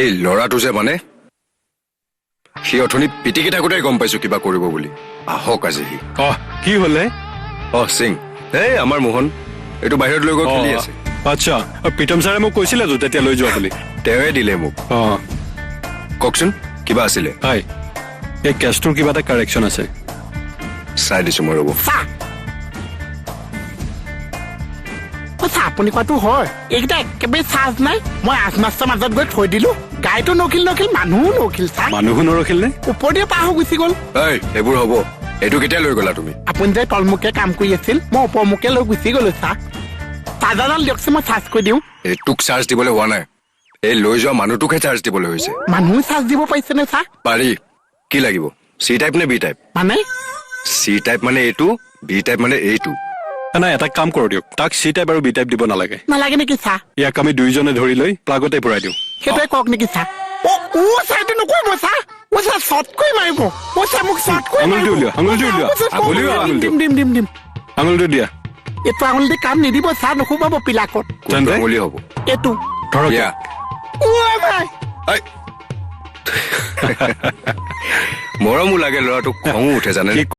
এই ল'ৰাটো যে মানে সি অথনি পিটিকি থাকোঁতে গম পাইছো কিবা কৰিব বুলি। আহক আজি সি। অহ, কি হ'লে? অ সিং, এই আমাৰ মোহন এইটো বাহিৰত লৈ গৈ খেলি আছে। আচ্ছা, প্ৰীতম ছাৰে মোক কৈছিলেতো তেতিয়া লৈ যোৱা বুলি। তেওঁৱে দিলে মোক। অ কওকচোন, কিবা আছিলে? হয়, এই কেছটোৰ কিবা এটা কাৰেকশ্যন আছে। চাই দিছো মই, ৰ'ব। আপুনি কোৱাটো হয়, এইকেইটা একেবাৰে চাৰ্জ নাই। মই আজমাষ্টৰ মাজত গৈ থৈ দিলো, গাইটো নখিল নখিল, মানুহো নখিল। ছাৰ মানুহো নৰখিল নে? ওপৰদিয়ে পাৰ হৈ গুচি গ'ল। এই এইবোৰ হ'ব, এইটো কেতিয়া লৈ গ'লা তুমি? আপুনি যে তলমুখে কাম কৰি আছিল, মই ওপৰমুখে লৈ গুচি গ'লো। ছাৰ চাৰ্জাৰডাল দিয়কচোন, মই চাৰ্জ কৰি দিওঁ। এইটোক চাৰ্জ দিবলৈ হোৱা নাই, এই লৈ যোৱা মানুহটোকহে চাৰ্জ দিবলৈ হৈছে। মানুহো চাৰ্জ দিব পাৰিছেনে ছাৰ? পাৰি। কি লাগিব, চি টাইপ নে বি টাইপ? মানে চি টাইপ মানে এইটো, বি টাইপ মানে এইটো। নাই, এটা কাম কৰো দিয়ক, তাক চি টাইপ আৰু বি টাইপ দিব নালাগে। নালাগে নেকি ছাৰ? ইয়াক আমি দুইজনে ধৰি লৈ প্লাগতে ভৰাই দিওঁ। সেইটোৱে কওক নেকি ছাৰ? অ ছাৰ, এইটো নকৰিব ছাৰ। অ ছাৰ, চটকৈ মাৰিব। অ ছাৰ, মোক চটকৈ আঙুলিটো উলিওৱা, আঙুলিটো উলিওৱা, উলিওৱা, আঙুলিটো। দিম দিম দিম দিম। আঙুলিটো দিয়া। এইটো আঙুলি দি কাম নিদিব ছাৰ, নুসুমাব পিলাকত। তেন্তে? আঙুলি হ'ব এইটো। ধৰক। দিয়া। ঐ ভাই। মৰমো লাগে ল'ৰাটোক, খঙো উঠে জানে।